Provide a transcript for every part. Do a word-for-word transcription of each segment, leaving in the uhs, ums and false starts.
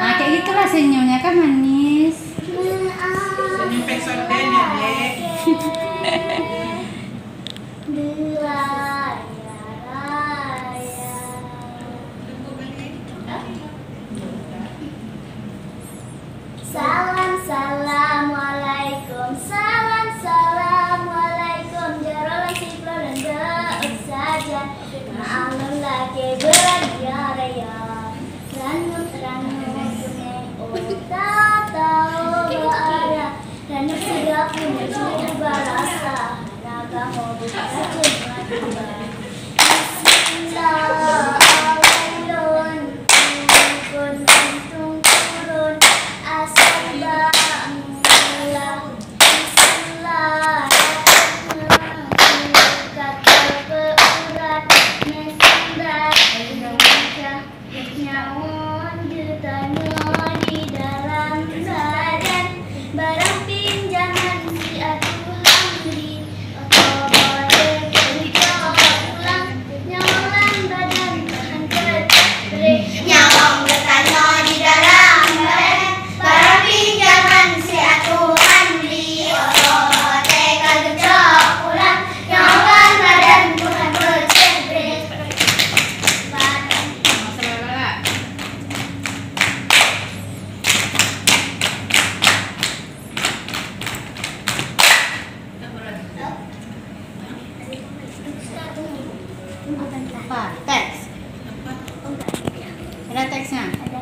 Nah, kayak gitulah senyumnya kan manis. Senyum pek sonden ya, Dek. Salam, salam, alaikum. Salam, salam, alaikum. Jaroe lam siploh dan deuek sajan. Maklum lagèe beuraya raya. Ranut, ranut, kunèng, oh, tata bara. Ranut siga pun cuba rasa. Naga mau buka cuma dua. Bismillah, alon turun, untung turun, asal bak mula. Bismillah, kata peurat, mesin bak lincah. Nyawöng geutanyoe di dalam badan, barang pinjaman siat tulang di oto boléh keucok pulang. Nyawöng lam badan Tuhan teutabréh. Nyawöng geutanyoe di dalam badan, barang pinjaman siat Tuhan di oto boléh keucok pulang. Nyawöng lam badan Tuhan teutabréh. Apa? Teks. Ada teksnya? Ada.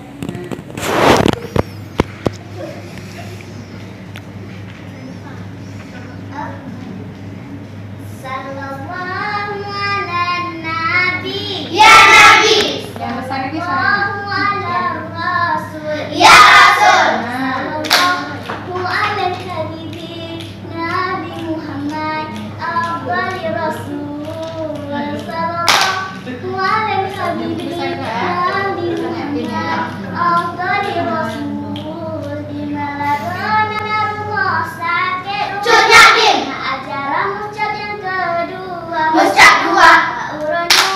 Sallallahu ala nabi. Ya Nabi. Yang besar lagi suaranya. Sallallahu ala rasul. Ya Rasul. Nah. Sallallahu ala habibi Nabi Muhammad afdali rasul. Sallallahu Muhammad Nabi Muhammad, afdali rasul, di mana rumah sakit. Cut Yakin. Acara mucab yang kedua. Mucab dua. Uronya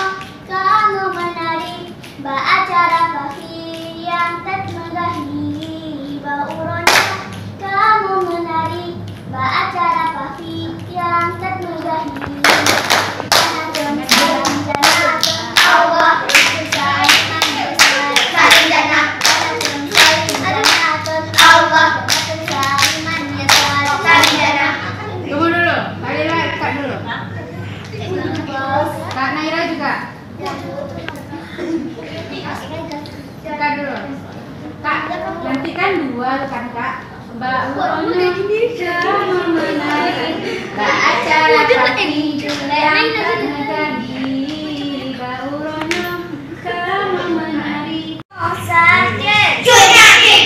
kamu menari, ba acara pasti yang tak menggahi, ba uronya kamu menari, ba acara pasti yang tak menggahi. Karena demi Allah, saling jana. Bak uroe nyoe ka meumeunari, bak acara pati julek angkat neugadi. Bak uroe nyoe ka meumeunari. Sakét.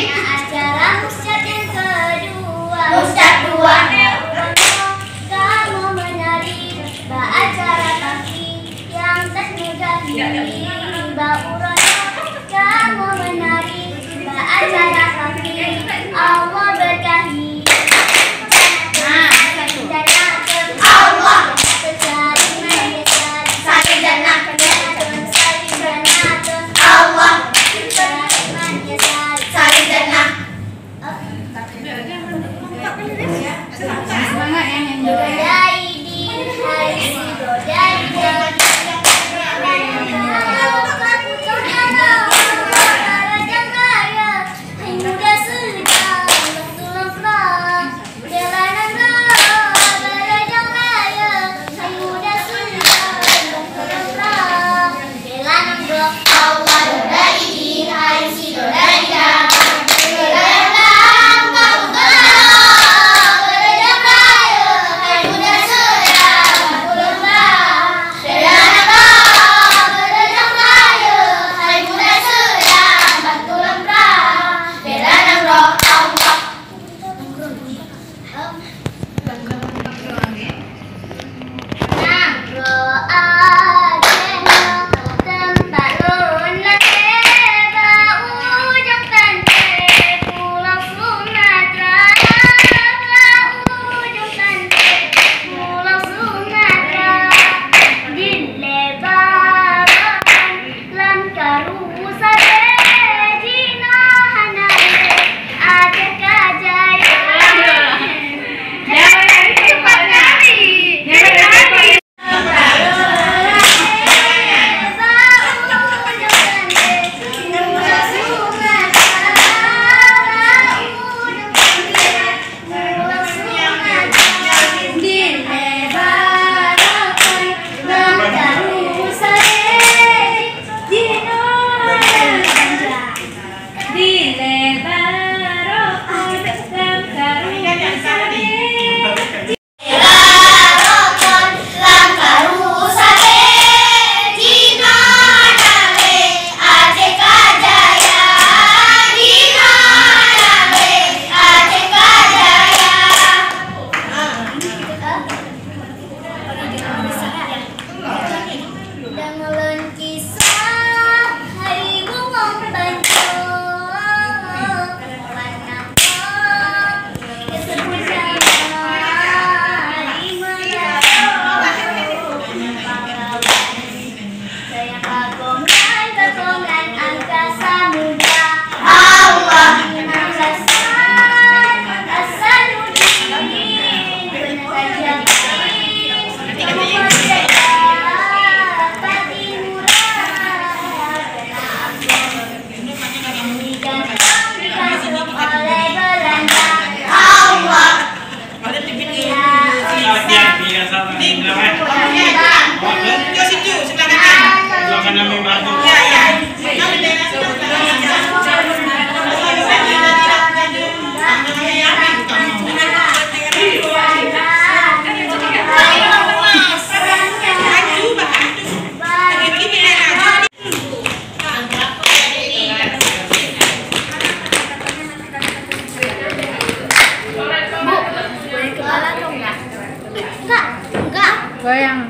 Acara ustaz nyang keudua. Ustaz dua. Bak uroe nyoe ka meumeunari, bak acara pati. Nyang that mudah ini bak uroe nyoe ka meumeunari, bak acara pati Allah berkahi. Allah. Allah. Semangat ya, yang Lam karu sabe jinoe hana lé, até ka jaya. Jangan lari, cepat lari. Jangan lari. Goyang.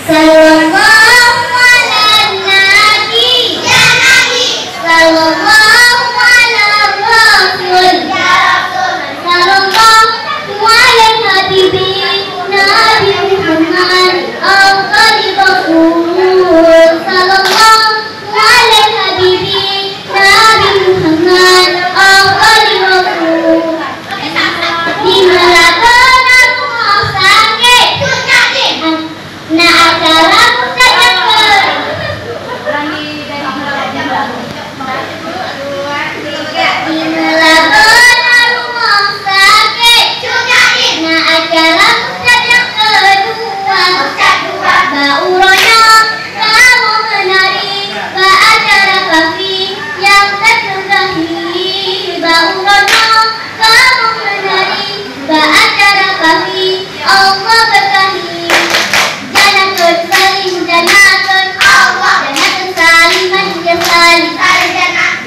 Sallallahu ala nabi. Ya nabi. Sallallahu ala rasul. Ya rasul. Sallallahu ala habibi nabi Muhammad afdali rasul. Sallallahu ala habibi nabi Muhammad afdali rasul. Di meulabeue na rumoh sakét. Na acara mustajab keu. Di meulabeue na rumoh sakét. Na acara mustajab keudua. Bak uroe nyoe kamoe meunari bak acara kafi nyang teupeugah hi. Bak uroe nyoe kamoe meunari bak acara kafi Allah berkahi. Janatun salim, janatun Allah. Janatun saliman ya salim.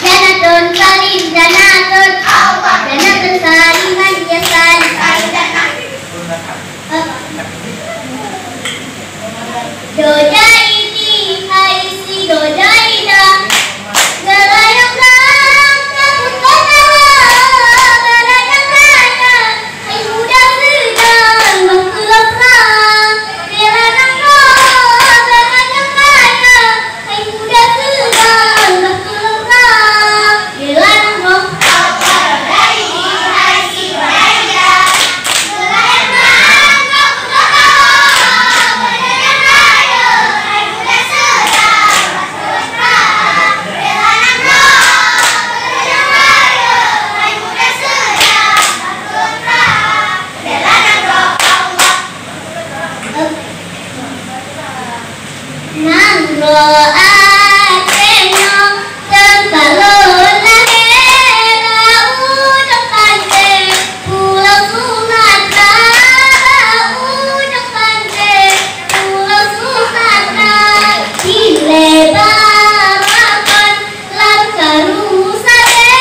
Janatun salim, janatun Allah. Janatun saliman ya salim. Doja ini hai si doja ida. Gelayang-layang kabut kota, gelayang-layang hai muda seudang bak keulok rang. Bela nanggroe gelayang-layang hai muda seudang bak keulok rang. Bela nanggroe. Nanggroe Aceh nyoe teumpat lôn lahé, ujong panté Pulo Sumatra, ujong panté Pulo Sumatra, di leubeh rokon lam karu sabe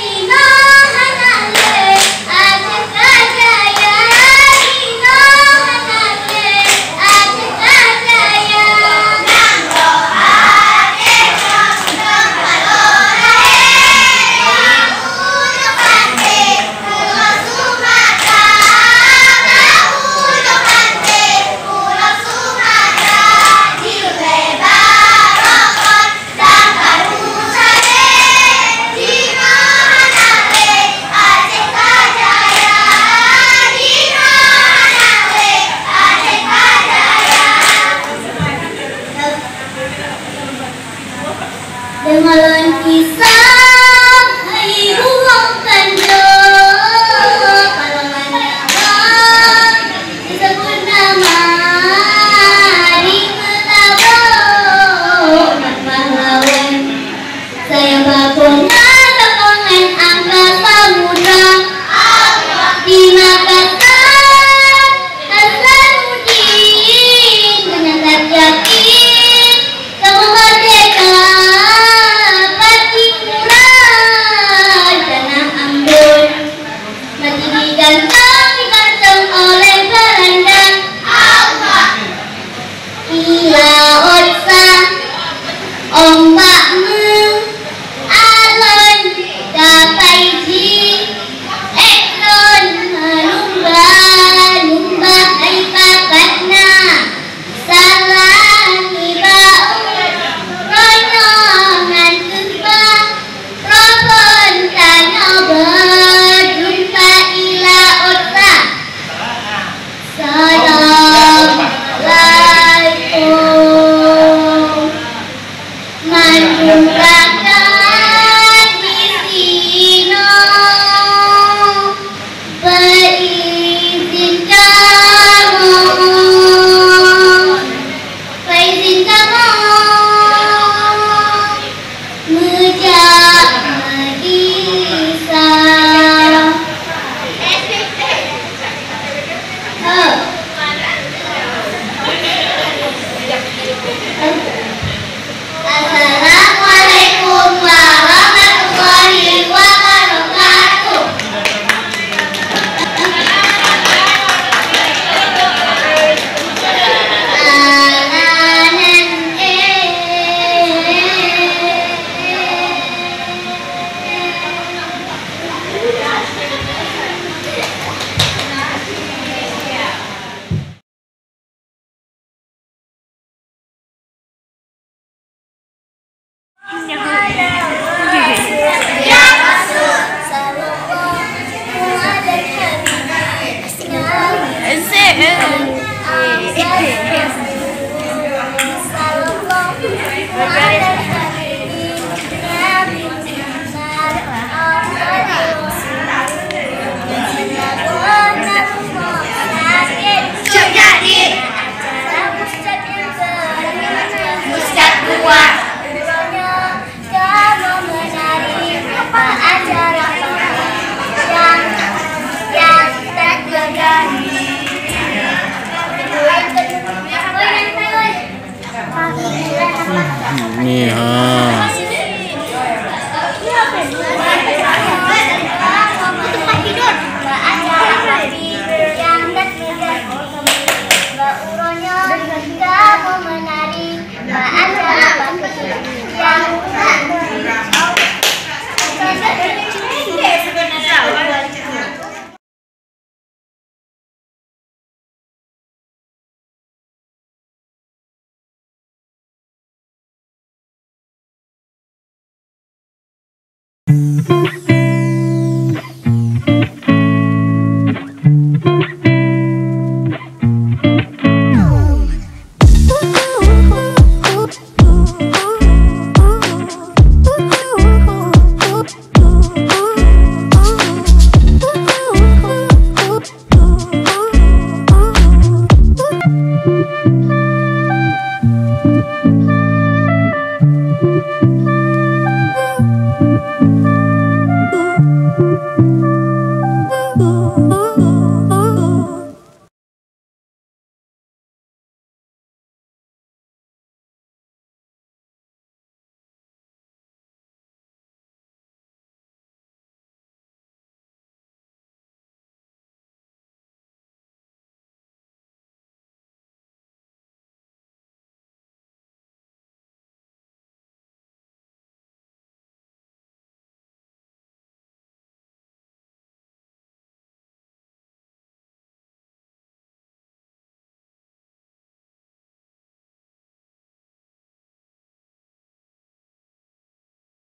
jinoe hana lé Aceh ka jaya, jinoe hana lé Aceh ka jaya. Deungon kisah ibu wong tanjong, palongan nyawa disebut nama di Meulaboh mat pahlawan. Sayang bakongan, bakongan angka samudra di Makassar. Hasanuddin meunyan that yakin kamoe merdeka, pati Ni ha.